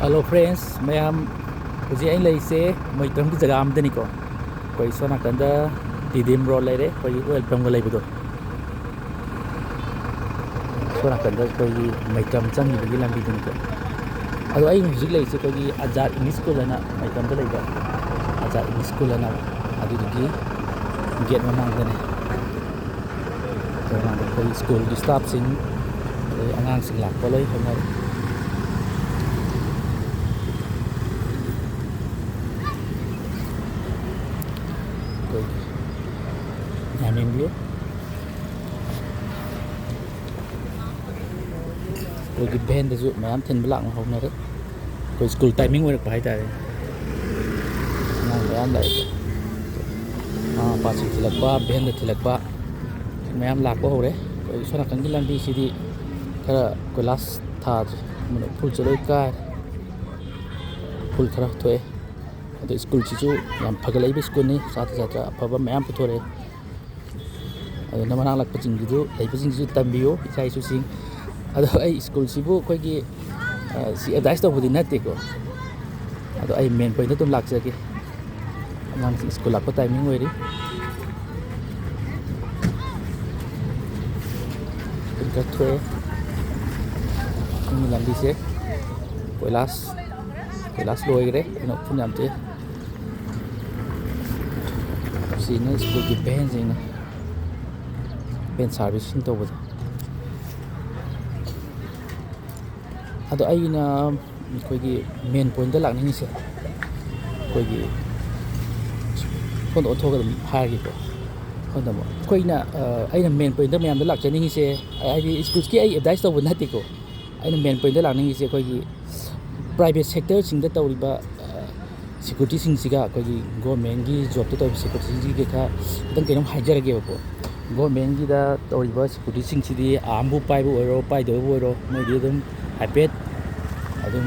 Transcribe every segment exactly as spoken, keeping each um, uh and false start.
Hello friends, ꯃꯌꯥꯝ, ꯍꯧꯖꯤꯛ ꯑꯩꯅ ꯂꯩꯔꯤꯁꯦ ꯃꯩꯇ꯭ꯔꯝꯒꯤ ꯖꯒꯥ ꯑꯃꯗꯅꯤꯀꯣ꯫ ꯑꯩꯈꯣꯏ ꯁꯣꯝ ꯅꯥꯀꯟꯗ ꯇꯤꯗꯤꯝ ꯔꯣꯗ ꯂꯩꯔꯦ, ꯑꯩꯈꯣꯏꯒꯤ ꯑꯣꯏꯜ ꯄꯝꯒ ꯂꯩꯕꯗꯣ꯫ ꯁꯣꯝ ꯅꯥꯀꯟꯗ ꯑꯩꯈꯣꯏꯒꯤ ꯃꯩꯇ꯭ꯔꯝ ꯆꯪꯈꯤꯕꯒꯤ ꯂꯝꯕꯤꯗꯨꯅꯤꯀꯣ꯫ ꯑꯗꯣ ꯑꯩꯅ ꯍꯧꯖꯤꯛ ꯂꯩꯔꯤꯁꯦ ꯑꯩꯈꯣꯏꯒꯤ ꯑꯖꯥꯗ ꯏꯪꯂꯤꯁ ꯁ꯭ꯀꯨꯜ ꯍꯥꯏꯅ ꯃꯩꯇ꯭ꯔꯝꯗ ꯂꯩꯕ ꯑꯖꯥꯗ ꯏꯪꯂꯤꯁ ꯁ꯭ꯀꯨꯜ ꯍꯥꯏꯅ, ꯑꯗꯨꯗꯨꯒꯤ ꯒꯦꯠ ꯃꯃꯥꯡꯗꯅꯦ꯫ ꯑꯗꯨ ꯃꯃꯥꯡꯗ ꯑꯩꯈꯣꯏ ꯁ꯭ꯀꯨꯜꯒꯤ ꯁ꯭ꯇꯥꯐꯁꯤꯡ, ꯑꯗꯩ ꯑꯉꯥꯡꯁꯤꯡ ꯂꯥꯛꯄ ꯂꯣꯏ ꯍꯧꯅꯔꯦ꯫ ꯑꯩꯈꯣꯏꯒꯤ ꯌꯥꯝ ꯌꯦꯡꯕꯤꯌꯨ꯫ ꯑꯩꯈꯣꯏꯒꯤ ꯚꯦꯟꯗꯁꯨ ꯃꯌꯥꯝ ꯊꯤꯟꯕ ꯂꯥꯛꯅ ꯍꯧꯅꯔꯦ꯫ ꯑꯩꯈꯣꯏ ꯁ꯭ꯀꯨꯜ ꯇꯥꯏꯃꯤꯡ ꯑꯣꯏꯔꯛꯄ ꯍꯥꯏꯇꯥꯔꯦ꯫ ꯑꯉꯥꯡ ꯃꯌꯥꯝ ꯂꯥꯛꯑꯦ꯫ ꯃꯃꯥ ꯃꯄꯥꯁꯤꯡ ꯊꯤꯜꯂꯛꯄ, ꯚꯦꯟꯗ ꯊꯤꯜꯂꯛꯄ ꯃꯌꯥꯝ ꯂꯥꯛꯄ ꯍꯧꯔꯦ꯫ ꯑꯩꯈꯣꯏ ꯁꯣꯝ ꯅꯥꯀꯟꯒꯤ ꯂꯝꯕꯤꯁꯤꯗꯤ ꯈꯔ ꯀꯣꯏꯂꯥꯁ ꯊꯥꯗ꯭ꯔꯤ, ꯑꯗꯨꯅ ꯎꯐꯨꯜꯁꯦ ꯂꯣꯏ ꯀꯥꯏꯔꯦ꯫ ꯎꯐꯨꯜ ꯈꯔ ꯊꯣꯛꯑꯦ꯫ ꯑꯗꯣ ꯁ꯭ꯀꯨꯜꯁꯤꯁꯨ ꯌꯥꯝ ꯐꯒꯠꯂꯛꯏꯕ ꯁ꯭ꯀꯨꯜꯅꯤ, ꯁꯥꯇ꯭ꯔ ꯁꯥꯇ꯭ꯔ ꯑꯐꯕ ꯃꯌꯥꯝ ꯄꯨꯊꯣꯔꯛꯑꯦ꯫ ꯑꯗꯨꯅ ꯃꯅꯥꯛ ꯅꯛꯄꯁꯤꯡꯒꯤꯁꯨ, ꯂꯩꯕꯁꯤꯡꯒꯤꯁꯨ ꯇꯝꯕꯤꯌꯨ, ꯏꯆꯥ ꯏꯁꯨꯁꯤꯡ꯫ ꯑꯗꯣ ꯑꯩ ꯁ꯭ꯀꯨꯜꯁꯤꯕꯨ ꯑꯩꯈꯣꯏꯒꯤ, ꯑ, ꯁꯤ ꯑꯦꯗꯚꯔꯇꯥꯏꯁ ꯇꯧꯕꯗꯤ ꯅꯠꯇꯦꯀꯣ꯫ ꯑꯗꯣ ꯑꯩ ꯃꯦꯟ ꯄꯣꯏꯟꯗ ꯑꯗꯨꯝ ꯂꯥꯛꯆꯒꯦ꯫ ꯑꯉꯥꯡꯁꯤꯡ ꯁ꯭ꯀꯨꯜ ꯂꯥꯛꯄ ꯇꯥꯏꯃꯤꯡ ꯑꯣꯏꯔꯤ꯫ ꯁ꯭ꯀꯨꯜ ꯈꯔ ꯊꯣꯛꯑꯦ꯫ ꯁꯤꯒꯤ ꯂꯝꯕꯤꯁꯦ ꯀꯣꯏꯂꯥꯁ, ꯀꯣꯏꯂꯥꯁ ꯂꯣꯏꯈ꯭ꯔꯦ꯫ ꯀꯩꯅꯣ, ꯎꯐꯨꯟ ꯌꯥꯝ ꯊꯣꯛꯑꯦ꯫ ꯁꯤꯅ ꯁ꯭ꯀꯨꯜꯒꯤ ꯚꯦꯟꯁꯤꯡꯅ, ꯚꯦꯟ ꯁꯥꯔꯚꯤꯁꯤꯡ ꯇꯧꯕꯗꯣ꯫ ꯑꯗꯣ ꯑꯩꯅ ꯑꯩꯈꯣꯏꯒꯤ ꯃꯦꯟ ꯄꯣꯏꯟꯗ ꯂꯥꯛꯅꯤꯡꯉꯤꯁꯦ, ꯑꯩꯈꯣꯏꯒꯤ ꯁꯣꯝꯗ ꯑꯣꯟꯊꯣꯛꯑꯒ ꯑꯗꯨꯝ ꯍꯥꯏꯔꯒꯦꯀꯣ꯫ ꯁꯣꯝꯗ ꯑꯃꯨꯛ ꯑꯩꯈꯣꯏꯅ, ꯑ, ꯑꯩꯅ ꯃꯦꯟ ꯄꯣꯏꯟꯗ ꯃꯌꯥꯝꯗ ꯂꯥꯛꯆꯅꯤꯡꯉꯤꯁꯦ, ꯍꯥꯏꯗꯤ ꯁ꯭ꯀꯨꯜꯁꯀꯤ ꯑꯩ ꯑꯦꯗꯚꯔꯇꯥꯏꯁ ꯇꯧꯕ ꯅꯠꯇꯦꯀꯣ꯫ ꯑꯩꯅ ꯃꯦꯟ ꯄꯣꯏꯟꯗ ꯂꯥꯛꯅꯤꯡꯉꯤꯁꯦ ꯑꯩꯈꯣꯏꯒꯤ ꯄ꯭ꯔꯥꯏꯚꯦꯠ ꯁꯦꯛꯇꯔꯁꯤꯡꯗ ꯇꯧꯔꯤꯕ, ꯑ, ꯁꯦꯀ꯭ꯌꯨꯔꯤꯇꯤꯁꯤꯡꯁꯤꯒ ꯑꯩꯈꯣꯏꯒꯤ ꯒꯣꯔꯃꯦꯟꯒꯤ ꯖꯣꯕꯇ ꯇꯧꯔꯤꯕ ꯁꯦꯀ꯭ꯌꯨꯔꯤꯇꯤꯁꯤꯡꯁꯤꯒ ꯈꯔ ꯈꯤꯇꯪ ꯀꯩꯅꯣꯝ ꯍꯥꯏꯖꯔꯒꯦꯕꯀꯣ꯫ ꯒꯣꯔꯃꯦꯟꯒꯤꯗ ꯇꯧꯔꯤꯕ ꯁꯦꯀ꯭ꯌꯨꯔꯤꯇꯤꯁꯤꯡꯁꯤꯗꯤ ꯑꯥꯔꯝꯕꯨ ꯄꯥꯏꯕ ꯑꯣꯏꯔꯣ, ꯄꯥꯏꯗꯕꯕꯨ ꯑꯣꯏꯔꯣ, ꯃꯣꯏꯗꯤ ꯑꯗꯨꯝ ꯍꯥꯏꯐꯦꯠ ꯑꯗꯨꯝ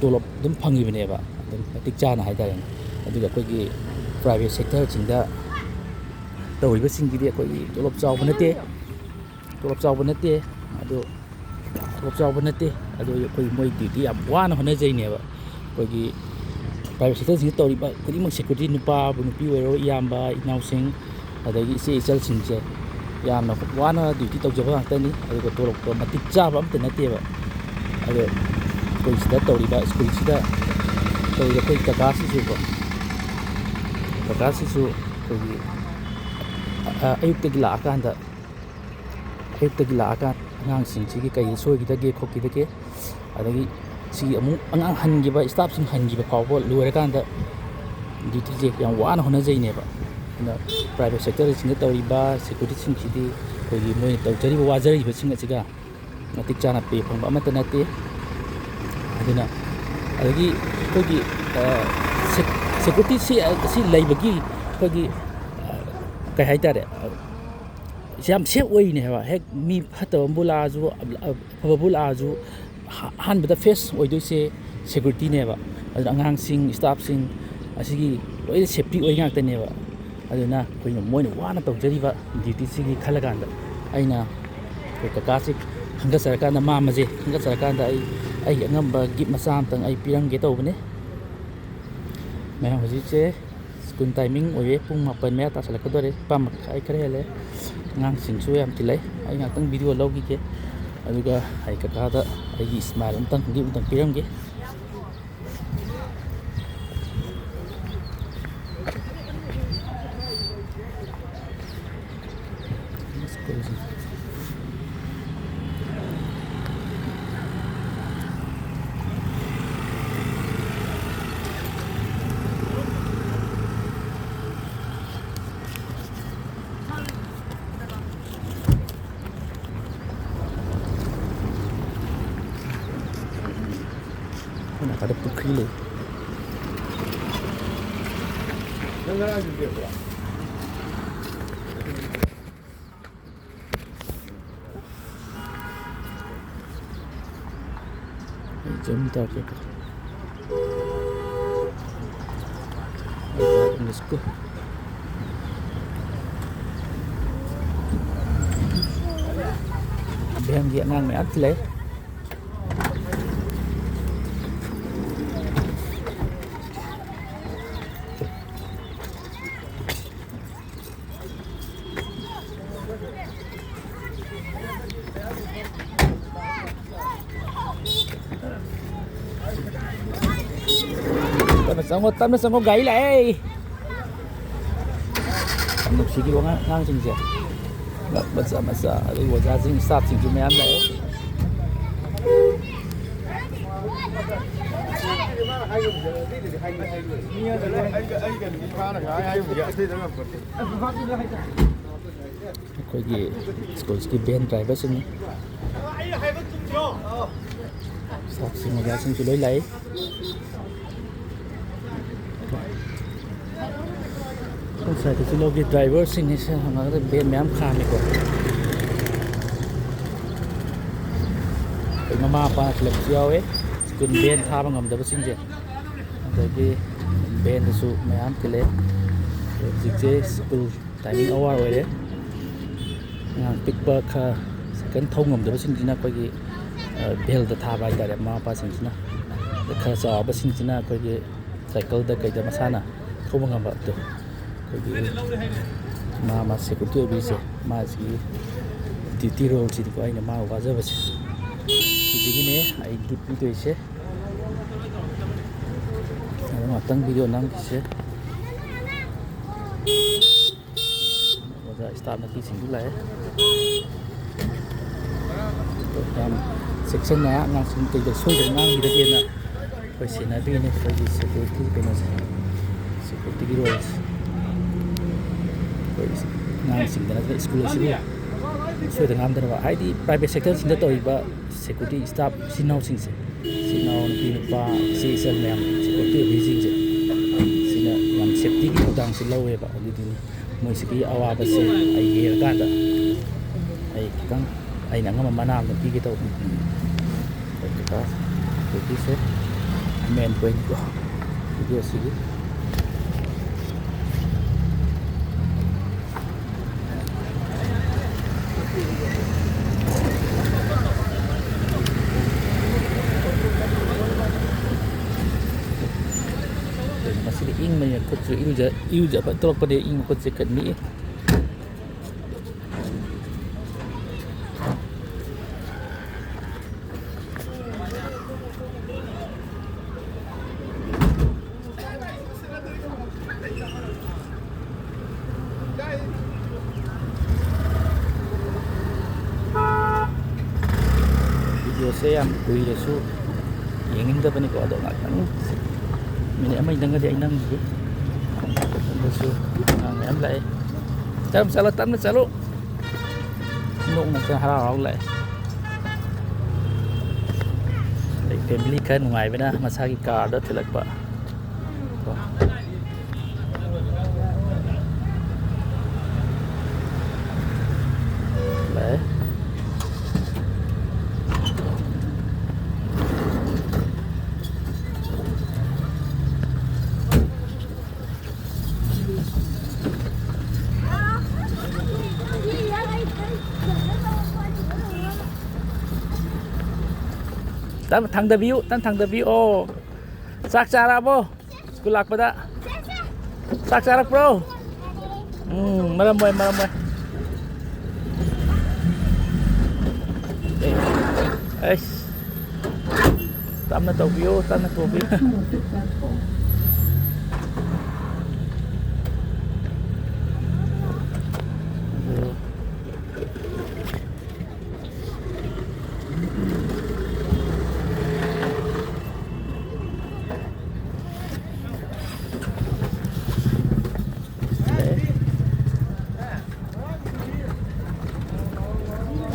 ꯇꯣꯂꯣꯞ ꯑꯗꯨꯝ ꯐꯪꯉꯤꯕꯅꯦꯕ, ꯑꯗꯨꯝ ꯃꯇꯤꯛ ꯆꯥꯅ ꯍꯥꯏꯇꯥꯔꯦꯅꯦ꯫ ꯑꯗꯨꯒ ꯑꯩꯈꯣꯏꯒꯤ ꯄ꯭ꯔꯥꯏꯚꯦꯠ ꯁꯦꯛꯇꯔꯁꯤꯡꯗ ꯇꯧꯔꯤꯕꯁꯤꯡꯒꯤꯗꯤ ꯑꯩꯈꯣꯏꯒꯤ ꯇꯣꯂꯣꯞ ꯆꯥꯎꯕ ꯅꯠꯇꯦ, ꯇꯣꯂꯣꯞ ꯆꯥꯎꯕ ꯅꯠꯇꯦ꯫ ꯑꯗꯨ ꯆꯥꯎꯕ ꯅꯠꯇꯦ꯫ ꯑꯗꯨ ꯑꯩꯈꯣꯏ ꯃꯣꯏ ꯗ꯭ꯌꯨꯇꯤ ꯌꯥꯝ ꯋꯥꯅ ꯍꯣꯠꯅꯖꯩꯅꯦꯕ꯫ ꯑꯩꯈꯣꯏꯒꯤ ꯄ꯭ꯔꯥꯏꯚꯦꯠ ꯁꯦꯛꯇꯔꯁꯤꯡꯗ ꯇꯧꯔꯤꯕ ꯈꯨꯗꯤꯡꯃꯛ, ꯁꯦꯀ꯭ꯌꯨꯔꯤꯇꯤ, ꯅꯨꯄꯥꯕꯨ ꯅꯨꯄꯤ ꯑꯣꯏꯔꯣ, ꯏꯌꯥꯝꯕ ꯏꯅꯥꯎꯁꯤꯡ, ꯑꯗꯒꯤ ꯏꯆꯦ ꯏꯆꯜꯁꯤꯡꯁꯦ ꯌꯥꯝꯅ ꯋꯥꯅ ꯗ꯭ꯌꯨꯇꯤ ꯇꯧꯖꯕ ꯉꯥꯛꯇꯅꯤ꯫ ꯑꯗꯨꯒ ꯇꯣꯂꯣꯞꯇꯣ ꯃꯇꯤꯛ ꯆꯥꯕ ꯑꯝꯇ ꯅꯠꯇꯦꯕ꯫ ꯑꯗꯣ ꯑꯩꯈꯣꯏ ꯁꯤꯗ ꯇꯧꯔꯤꯕ, ꯁ꯭ꯀꯨꯜꯁꯤꯗ ꯇꯧꯔꯤꯕ ꯑꯩꯈꯣꯏ ꯀꯀꯥꯁꯤꯁꯨꯀꯣ, ꯀꯀꯥꯁꯤꯁꯨ ꯑꯩꯈꯣꯏꯒꯤ, ꯑ, ꯑꯌꯨꯛꯇꯒꯤ ꯂꯥꯛꯑꯀꯥꯟꯗ, ꯑꯌꯨꯛꯇꯒꯤ ꯂꯥꯛꯑꯀꯥꯟꯗ ꯑꯉꯥꯡꯁꯤꯡꯁꯤꯒꯤ ꯀꯩꯗ ꯁꯣꯏꯈꯤꯗꯒꯦ ꯈꯣꯠꯈꯤꯗꯒꯦ, ꯑꯗꯒꯤ ꯁꯤ ꯑꯃꯨꯛ ꯑꯉꯥꯡ ꯍꯟꯈꯤꯕ, ꯁ꯭ꯇꯥꯐꯁꯤꯡ ꯍꯟꯈꯤꯕ ꯐꯥꯎꯕ ꯂꯣꯏꯔꯀꯥꯟꯗ ꯗ꯭ꯌꯨꯇꯤꯁꯦ ꯌꯥꯝ ꯋꯥꯅ ꯍꯣꯠꯅꯖꯩꯅꯦꯕ꯫ ꯑꯗꯨꯅ ꯄ꯭ꯔꯥꯏꯚꯦꯠ ꯁꯦꯛꯇꯔꯁꯤꯡꯗ ꯇꯧꯔꯤꯕ ꯁꯦꯀ꯭ꯌꯨꯔꯤꯇꯤꯁꯤꯡꯁꯤꯗꯤ ꯑꯩꯈꯣꯏꯒꯤ ꯃꯣꯏꯅ ꯇꯧꯖꯔꯤꯕ, ꯋꯥꯖꯔꯤꯕꯁꯤꯡ ꯑꯁꯤꯒ ꯃꯇꯤꯛ ꯆꯥꯅ ꯄꯦ ꯐꯪꯕ ꯑꯃꯠꯇ ꯅꯠꯇꯦ꯫ ꯑꯗꯨꯅ, ꯑꯗꯒꯤ ꯑꯩꯈꯣꯏꯒꯤ, ꯑ, ꯁꯦꯛ-, ꯁꯦꯀ꯭ꯌꯨꯔꯤꯇꯤꯁꯤ, ꯑ, ꯑꯁꯤ ꯂꯩꯕꯒꯤ ꯑꯩꯈꯣꯏꯒꯤ, ꯑ, ꯀꯩ ꯍꯥꯏꯇꯥꯔꯦ, ꯑ, ꯌꯥꯝ ꯁꯦꯐ ꯑꯣꯏꯔꯤꯅꯦ ꯍꯥꯏꯕ꯫ ꯍꯦꯛ ꯃꯤ ꯐꯠꯇꯕ ꯑꯃꯕꯨ ꯂꯥꯛꯑꯁꯨ, ꯑ, ꯑꯐꯕꯕꯨ ꯂꯥꯛꯑꯁꯨ, ꯑꯍꯥꯟꯕꯗ ꯐꯦꯁ ꯑꯣꯏꯗꯣꯏꯁꯦ ꯁꯦꯀ꯭ꯌꯨꯔꯤꯇꯤꯅꯦꯕ꯫ ꯑꯗꯨꯅ ꯑꯉꯥꯡꯁꯤꯡ, ꯁ꯭ꯇꯥꯐꯁꯤꯡ ꯑꯁꯤꯒꯤ ꯂꯣꯏꯅ ꯁꯦꯐꯇꯤ ꯑꯣꯏ ꯉꯥꯛꯇꯅꯦꯕ꯫ ꯑꯗꯨꯅ ꯑꯩꯈꯣꯏꯅ, ꯃꯣꯏꯅ ꯋꯥꯅ ꯇꯧꯖꯔꯤꯕ ꯗ꯭ꯌꯨꯇꯤꯁꯤꯒꯤ ꯈꯜꯂꯀꯥꯟꯗ ꯑꯩꯅ ꯑꯩꯈꯣꯏ ꯀꯀꯥꯁꯤ ꯈꯟꯒꯠꯆꯔꯀꯥꯟꯗ, ꯃꯥꯝꯃꯁꯦ ꯈꯟꯒꯠꯆꯔꯀꯥꯟꯗ ꯑꯩ, ꯑꯩꯒꯤ ꯑꯉꯝꯕ ꯒꯤꯐ ꯃꯆꯥ ꯑꯃꯇꯪ ꯑꯩ ꯄꯤꯔꯝꯒꯦ ꯇꯧꯕꯅꯦ꯫ ꯃꯌꯥꯝ, ꯍꯧꯖꯤꯛꯁꯦ ꯁ꯭ꯀꯨꯜ ꯇꯥꯏꯃꯤꯡ ꯑꯣꯏꯔꯦ, ꯄꯨꯡ ꯃꯥꯄꯟ ꯃꯌꯥ ꯇꯥꯁꯜꯂꯛꯀꯗꯧꯔꯦ, ꯅꯤꯄꯥꯟ ꯃꯈꯥꯏ ꯈꯔ ꯍꯦꯜꯂꯦ꯫ ꯑꯉꯥꯡꯁꯤꯡꯁꯨ ꯌꯥꯝ ꯇꯤꯜꯂꯩ꯫ ꯑꯩ ꯉꯥꯛꯇꯪ ꯚꯤꯗꯤꯑꯣ ꯂꯧꯈꯤꯒꯦ, ꯑꯗꯨꯒ ꯑꯩ ꯀꯀꯥꯗ ꯑꯩꯒꯤ ꯏꯁꯃꯥꯏꯜ ꯑꯝꯇꯪ, ꯒꯤꯐ ꯑꯝꯇꯪ ꯄꯤꯔꯝꯒꯦ꯫ ꯑꯩꯈꯣꯏ ꯅꯥꯀꯟꯗ ꯄꯨꯈ꯭ꯔꯤ ꯂꯩ꯫ ꯑꯩ ꯖꯨꯝ ꯇꯧꯔꯛꯀꯦꯀꯣ꯫ ꯑꯩ ꯏꯪꯂꯤꯁꯀꯤ ꯚꯦꯟꯒꯤ ꯑꯉꯥꯡ ꯃꯌꯥꯝ ꯇꯤꯜꯂꯩ꯫ ꯆꯪꯉꯣ, ꯇꯞꯅ ꯆꯪꯉꯣ, ꯒꯥꯔꯤ ꯂꯥꯛꯑꯦ꯫ ꯌꯥꯝ ꯅꯨꯡꯁꯤꯈꯤꯕ ꯑꯉꯥꯡ-, ꯑꯉꯥꯡꯁꯤꯡꯁꯦ꯫ ꯃꯆꯥ ꯃꯆꯥ, ꯑꯗꯩ ꯑꯣꯖꯥꯁꯤꯡ, staffꯁꯤꯡꯁꯨ ꯃꯌꯥꯝ ꯂꯥꯛꯑꯦ꯫ ꯑꯩꯈꯣꯏꯒꯤ ꯁ꯭ꯀꯨꯜꯁꯤꯒꯤ van driverꯁꯤꯡꯅꯤ꯫ Staffꯁꯤꯡ, ꯑꯣꯖꯥꯁꯤꯡꯁꯨ ꯂꯣꯏ ꯂꯥꯛꯏ꯫ ꯁꯣꯝ side ꯁꯤꯂꯣꯡꯒꯤ driverꯁꯤꯡꯅꯤ, ꯁꯤ ꯍꯪꯉꯒꯗꯤ van ꯃꯌꯥꯝ ꯈꯥꯝꯃꯤꯀꯣ꯫ ꯑꯩꯈꯣꯏ ꯃꯃꯥ ꯃꯄꯥꯅ ꯊꯤꯜꯂꯛꯄꯁꯨ ꯌꯥꯎꯋꯦ, ꯁ꯭ꯀꯨꯜ van ꯊꯥꯕ ꯉꯝꯗꯕꯁꯤꯡꯁꯦ꯫ ꯑꯗꯒꯤ vanꯗꯁꯨ ꯃꯌꯥꯝ ꯊꯤꯜꯂꯛꯑꯦ꯫ ꯍꯧꯖꯤꯛꯁꯦ ꯁ꯭ꯀꯨꯜ timing hour ꯑꯣꯏꯔꯦ꯫ ꯑꯉꯥꯡ ꯄꯤꯛꯄ ꯈꯔ ꯁꯥꯏꯀꯜ ꯊꯧ ꯉꯝꯗꯕꯁꯤꯡꯁꯤꯅ ꯑꯩꯈꯣꯏꯒꯤ, ꯑ, vanꯗ ꯊꯥꯕ ꯍꯥꯏꯇꯥꯔꯦ, ꯃꯃꯥ ꯃꯄꯥꯁꯤꯡꯁꯤꯅ꯫ ꯈꯔ ꯆꯥꯎꯔꯕꯁꯤꯡꯁꯤꯅ ꯑꯩꯈꯣꯏꯒꯤ ꯁꯥꯏꯀꯜꯗ ꯀꯩꯗ ꯃꯁꯥꯅ ꯊꯧꯕ ꯉꯝꯕ ꯑꯗꯨ꯫ ꯑꯩꯈꯣꯏꯒꯤ ꯃꯥ, ꯃꯥ security ꯑꯣꯏꯕꯤꯔꯤꯁꯦ, ꯃꯥꯁꯤꯒꯤ duty roleꯁꯤꯅꯤꯀꯣ ꯑꯩꯅ ꯃꯥ ꯋꯥꯖꯕꯁꯦ꯫ ꯁꯤꯗꯒꯤꯅꯦ ꯑꯩ ꯗꯤꯄꯤꯗꯣꯏꯁꯦ꯫ ꯑꯗꯣ ꯉꯥꯛꯇꯪ video ꯅꯝꯈꯤꯁꯦ꯫ ꯑꯣꯖꯥ staff ꯅꯨꯄꯤꯁꯤꯡꯁꯨ ꯂꯥꯛꯑꯦ꯫ ꯌꯥꯝ ꯆꯦꯛꯁꯤꯟꯅ ꯑꯉꯥꯡꯁꯤꯡ ꯀꯩꯗ ꯁꯣꯏꯗꯅ ꯉꯥꯡꯕꯤꯔꯒꯦꯅ ꯑꯩꯈꯣꯏ ꯁꯦꯟꯅꯕꯤꯅꯤ꯫ ꯑꯩꯈꯣꯏꯒꯤ security ꯀꯩꯅꯣꯁꯦ, securityꯒꯤ roleꯁꯦ꯫ ꯑꯩꯈꯣꯏ ꯑꯉꯥꯡꯁꯤꯡꯗ ꯅꯠꯇ꯭ꯔꯒ ꯁ꯭ꯀꯨꯜ ꯑꯁꯤꯕꯨ ꯁꯣꯏꯗ ꯉꯥꯝꯗꯅꯕ, ꯍꯥꯏꯗꯤ private sectorꯁꯤꯡꯗ ꯇꯧꯔꯤꯕ security staff ꯏꯆꯤꯟ ꯏꯅꯥꯎꯁꯤꯡꯁꯦ, ꯏꯆꯤꯟ ꯏꯅꯥꯎ ꯅꯨꯄꯤ ꯅꯨꯄꯥ ꯏꯆꯦ ꯏꯆꯜ ꯃꯌꯥꯝ security ꯑꯣꯏꯕꯤꯁꯤꯡꯁꯦ, ꯁꯤꯅ ꯌꯥꯝ safetyꯒꯤ ꯊꯧꯗꯥꯡꯁꯦ ꯂꯧꯋꯦꯕ꯫ ꯑꯗꯨꯗꯨꯅ ꯃꯣꯏꯁꯤꯒꯤ ꯑꯋꯥꯕꯁꯦ ꯑꯩ ꯌꯦꯡꯉꯀꯥꯟꯗ ꯑꯩ ꯈꯤꯇꯪ ꯑꯩꯅ ꯑꯉꯝꯕ ꯃꯅꯥ ꯑꯃ ꯄꯤꯒꯦ ꯇꯧꯕꯅꯤ꯫ ꯑꯩꯈꯣꯏ ꯀꯀꯥ ꯅꯨꯄꯤꯁꯦ main pointꯀꯣ videoꯁꯤꯒꯤ꯫ ꯉꯁꯤꯗꯤ ꯏꯪꯕꯅꯤꯅ ꯈꯨꯠꯁꯨ ꯏꯔꯨꯖ-, ꯏꯔꯨꯖꯕ ꯇꯧꯔꯛꯄꯗ ꯏꯪꯕ ꯈꯨꯠꯁꯦ ꯈꯔ ꯅꯤꯛꯑꯦ꯫ ꯁꯦ ꯌꯥꯝ ꯀꯨꯏꯔꯁꯨ ꯌꯦꯡꯅꯤꯡꯗꯕꯅꯤꯀꯣ, ꯑꯗꯣ ꯉꯥꯛꯇꯪ ꯃꯤꯅꯤꯠ ꯑꯃ ꯅꯪꯒꯗꯤ ꯑꯩ ꯅꯝꯈꯤꯒꯦ꯫ ꯑꯗꯨꯁꯨ ꯑꯉꯥꯡ ꯃꯌꯥꯝ ꯂꯥꯛꯑꯦ꯫ ꯆꯠꯂꯨ, ꯆꯠꯂꯨ, ꯇꯞꯅ ꯆꯠꯂꯨ꯫ ꯅꯣꯛ ꯅꯣꯛꯇꯅ ꯍꯔꯥꯎ ꯍꯔꯥꯎ ꯂꯥꯛꯑꯦ꯫ ꯑꯗꯩ ꯐꯦꯃꯤꯂꯤ ꯈꯔ ꯅꯨꯡꯉꯥꯏꯕꯅ ꯃꯁꯥꯒꯤ ꯀꯥꯔꯗ ꯊꯤꯜꯂꯛꯄ꯫ ꯂꯥꯛꯑꯦ꯫ ꯇꯞ ꯊꯥꯡꯗꯕꯤꯌꯨ, ꯇꯞ ꯊꯥꯡꯗꯕꯤꯌꯨ꯫ ꯑꯣ, ꯆꯥꯛ ꯆꯥꯔꯛꯑꯕꯣ? ꯁ꯭ꯀꯨꯜ ꯂꯥꯛꯄꯗ ꯆꯥꯛ ꯆꯥꯔꯛꯄ꯭ꯔꯣ? ꯎꯝ, ꯃꯔꯝ ꯃꯣꯏ, ꯃꯔꯝ ꯃꯣꯏ꯫ ꯑꯩꯁ, ꯇꯞꯅ ꯇꯧꯕꯤꯌꯨ, ꯇꯞꯅ ꯇꯧꯕꯤꯌꯨ꯫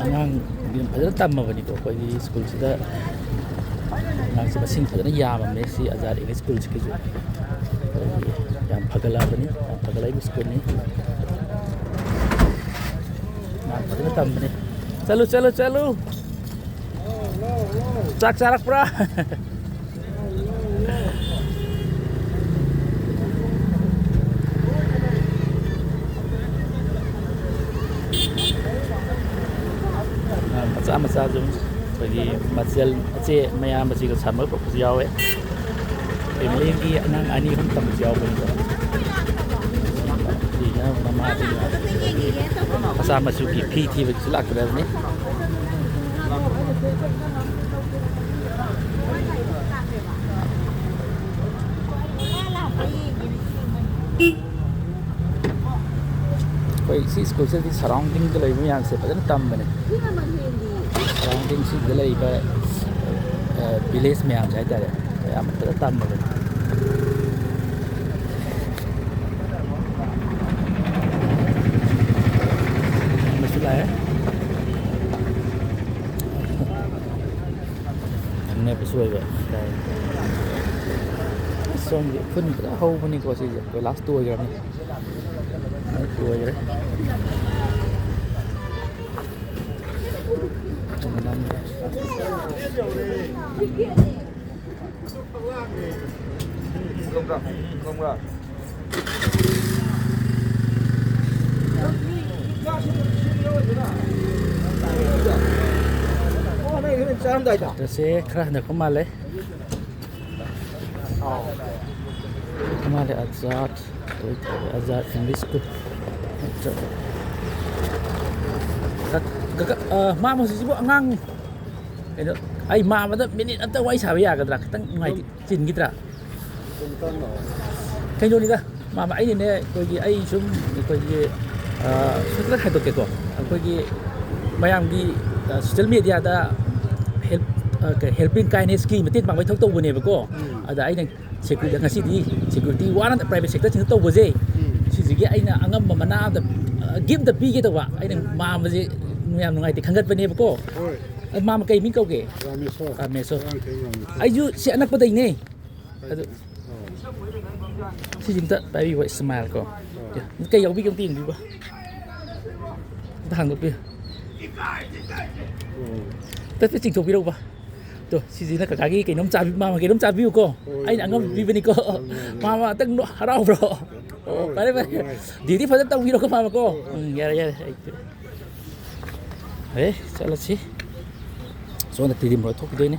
ꯑꯉꯥꯡ ꯐꯖꯅ ꯇꯝꯃꯕꯅꯤꯀꯣ ꯑꯩꯈꯣꯏꯒꯤ ꯁ꯭ꯀꯨꯜꯁꯤꯗ꯫ ꯑꯉꯥꯡꯁꯦ ꯃꯁꯤꯡ ꯐꯖꯅ ꯌꯥꯝꯃꯕꯅꯦ ꯁꯤ ꯑꯖꯥꯗ ꯏꯪꯂꯤꯁ ꯁ꯭ꯀꯨꯜꯁꯤꯒꯤꯁꯨ꯫ ꯑꯩꯈꯣꯏꯒꯤ ꯌꯥꯝ ꯐꯒꯠꯂꯛꯑꯕꯅꯤ, ꯌꯥꯝ ꯐꯒꯠꯂꯛꯏꯕ ꯁ꯭ꯀꯨꯜꯅꯤ꯫ ꯌꯥꯝ ꯐꯖꯅ ꯇꯝꯕꯅꯤ꯫ ꯆꯠꯂꯨ, ꯆꯠꯂꯨ, ꯆꯠꯂꯨ꯫ ꯆꯥꯛ ꯆꯥꯔꯛꯄ꯭ꯔꯥ? ꯑꯉꯥꯡ ꯃꯆꯥ ꯃꯆꯥꯁꯨ ꯑꯩꯈꯣꯏꯒꯤ ꯃꯆꯜ, ꯃꯆꯦ ꯃꯌꯥꯝꯕꯁꯤꯒ ꯁꯝꯃꯔ ꯄꯨꯔꯛꯄꯁꯨ ꯌꯥꯎꯋꯦ꯫ ꯐꯦꯃꯤꯂꯤꯒꯤ ꯑꯉꯥꯡ ꯑꯅꯤ ꯑꯍꯨꯝ ꯇꯝꯕꯁꯨ ꯌꯥꯎꯕꯅꯤꯀꯣ꯫ ꯁꯤꯅ ꯃꯃꯥꯁꯤꯡꯅ ꯃꯆꯥ ꯃꯁꯨꯒꯤ ꯐꯤ ꯊꯤꯕꯒꯤꯁꯨ ꯂꯥꯛꯀꯗꯕꯅꯤ꯫ ꯑꯩꯈꯣꯏ ꯁꯤ ꯁ꯭ꯀꯨꯜꯁꯤꯗꯗꯤ ꯁꯔꯥꯎꯟꯗꯤꯡꯗ ꯂꯩꯕ ꯃꯌꯥꯝꯁꯦ ꯐꯖꯅ ꯇꯝꯕꯅꯦ꯫ ꯁꯔꯥꯎꯟꯗꯤꯡꯁꯤꯡꯗ ꯂꯩꯔꯤꯕ ꯚꯤꯂꯦꯖ ꯃꯌꯥꯝꯁꯦ ꯍꯥꯏꯇꯥꯔꯦ, ꯃꯌꯥꯝ ꯑꯃꯇ ꯇꯝꯃꯕꯅꯤ꯫ ꯑꯃꯁꯨ ꯂꯥꯛꯑꯦ꯫ ꯈꯪꯅꯕꯁꯨ ꯑꯣꯏꯕ ꯍꯥꯏꯇꯥꯔꯦ꯫ ꯑꯁ, ꯁꯣꯝꯒꯤ ꯎꯐꯨꯟ ꯐꯖꯅ ꯍꯧꯕꯅꯤꯀꯣ ꯁꯤꯁꯦ, ꯀꯣꯏꯂꯥꯁ ꯇꯣꯏꯈ꯭ꯔꯕꯅꯤ꯫ ꯂꯣꯏꯈ꯭ꯔꯦ꯫ ꯆꯥꯔꯝꯗꯥꯏꯗ꯫ ꯆꯠꯁꯦ, ꯈꯔ ꯍꯟꯊꯔꯛꯄ ꯃꯥꯜꯂꯦ꯫ ꯃꯥꯅꯦ, ꯑꯖꯥꯗ, ꯑꯖꯥꯗ ꯏꯪꯂꯤꯁ ꯁ꯭ꯀꯨꯜ꯫ ꯀꯛ-, ꯀꯛ-, ꯑ, ꯃꯥ ꯍꯧꯖꯤꯛꯁꯤꯕꯨ ꯑꯉꯥꯡ, ꯀꯩꯅꯣ, ꯑꯩ ꯃꯥꯃꯗ ꯃꯤꯅꯤꯠ ꯑꯝꯇ ꯋꯥꯔꯤ ꯁꯥꯕ ꯌꯥꯒꯗ꯭ꯔꯥ? ꯈꯤꯇꯪ ꯅꯨꯡꯉꯥꯏꯇꯦ, ꯆꯤꯟꯈꯤꯗ꯭ꯔꯥ? ꯀꯩꯅꯣꯅꯤꯗ, ꯃꯥꯃ, ꯑꯩꯅꯅꯦ, ꯑꯩꯈꯣꯏꯒꯤ, ꯑꯩ ꯁꯨꯝ, ꯑꯩꯈꯣꯏꯒꯤ, ꯑ, ꯁꯣꯔꯠꯀꯠ ꯍꯥꯏꯗꯣꯛꯀꯦꯀꯣ꯫ ꯑꯩꯈꯣꯏꯒꯤ ꯃꯌꯥꯝꯒꯤ, ꯑ, ꯁꯣꯁꯦꯜ ꯃꯦꯗꯤꯌꯥꯗ ꯍꯦꯜꯞ, ꯑ, ꯀꯩ, ꯍꯦꯜꯄꯤꯡ ꯀꯥꯏꯟꯅꯦꯁꯀꯤ ꯃꯇꯦꯡ ꯄꯥꯡꯕꯩ ꯊꯕꯛ ꯇꯧꯕꯅꯦꯕꯀꯣ꯫ ꯎꯝ꯫ ꯑꯗ ꯑꯩꯅ ꯁꯦꯀ꯭ꯌꯨꯔꯤꯇꯤ, ꯉꯁꯤꯗꯤ ꯁꯦꯀ꯭ꯌꯨꯔꯤꯇꯤ ꯋꯥꯅ ꯄ꯭ꯔꯥꯏꯚꯦꯠ ꯁꯦꯛꯇꯔꯁꯤꯡꯗ ꯇꯧꯕꯁꯦ, ꯎꯝ꯫ ꯁꯤꯁꯤꯒꯤ ꯑꯩꯅ ꯑꯉꯝꯕ ꯃꯅꯥ ꯑꯝꯇ, ꯑ, ꯒꯤꯐ ꯑꯝꯇ ꯄꯤꯒꯦ ꯇꯧꯕ꯫ ꯑꯩꯅ ꯃꯥꯝꯕꯁꯦ ꯌꯥꯝ ꯅꯨꯡꯉꯥꯏꯇꯦ ꯈꯟꯒꯠꯄꯅꯦꯕꯀꯣ꯫ ꯍꯣꯏ꯫ ꯑ, ꯃꯥꯝꯃ ꯀꯩ ꯃꯤꯡ ꯀꯧꯒꯦ? ꯔꯥꯃꯦꯁꯣꯔ꯫ ꯔꯥꯃꯦꯁꯣꯔ꯫ ꯔꯥꯃꯦꯁꯣꯔ꯫ ꯑꯩꯁꯨ ꯁꯤ ꯑꯅꯛꯄꯗꯩꯅꯦ꯫ ꯑꯗꯨ, ꯑꯣ꯫ ꯁꯤꯁꯤ ꯑꯝꯇ ꯄꯥꯏꯕꯤꯌꯨ, ꯏꯁꯃꯥꯏꯜ ꯀꯣ꯫ ꯑꯣ꯫ ꯀꯩ ꯌꯥꯎꯕꯤꯒꯦ ꯑꯝꯇ ꯌꯦꯡꯕꯤꯌꯨꯕ꯫ ꯑꯝꯇ ꯍꯥꯡꯗꯣꯛꯄꯤꯌꯨ꯫ ꯑꯣ꯫ ꯇꯠ ꯇꯠ ꯆꯤꯡꯊꯣꯛꯄꯤꯔꯛꯎꯕ꯫ ꯇꯣ, ꯁꯤꯁꯤꯅ ꯀꯀꯥꯒꯤ ꯀꯩꯅꯣꯝ ꯆꯥꯕꯤ-, ꯃꯥꯝꯃ ꯀꯩꯅꯣꯝ ꯆꯥꯕꯤꯌꯨꯀꯣ꯫ ꯍꯣꯏ, ꯑꯩꯅ ꯑꯉꯝꯕ ꯍꯣꯏ, ꯄꯤꯕꯅꯤꯀꯣ꯫ ꯍꯣꯏ, ꯍꯣꯏ, ꯍꯣꯏ꯫ ꯃꯥꯝꯃ ꯑꯝꯇꯪ ꯅꯣ-, ꯍꯔꯥꯎꯕ꯭ꯔꯣ? ꯑꯣ, ꯍꯣꯏ, ꯐꯔꯦ, ꯐꯔꯦ꯫ ꯍꯣꯏ, ꯍꯣꯏ꯫ ꯗ꯭ꯌꯨꯇꯤ ꯐꯖꯅ ꯇꯧꯕꯤꯔꯣꯀꯣ, ꯃꯥꯝꯃꯀꯣ꯫ ꯍꯣꯏ, ꯍꯣꯏ꯫ ꯎꯝ, ꯌꯥꯔꯦ, ꯌꯥꯔꯦ꯫ ꯑꯩ, ꯑꯦ, ꯆꯠꯂꯁꯤ꯫ ꯁꯣꯝꯗ ꯇꯤꯗꯤꯝ ꯔꯣꯗ ꯊꯣꯛꯈꯤꯗꯣꯏꯅꯦ꯫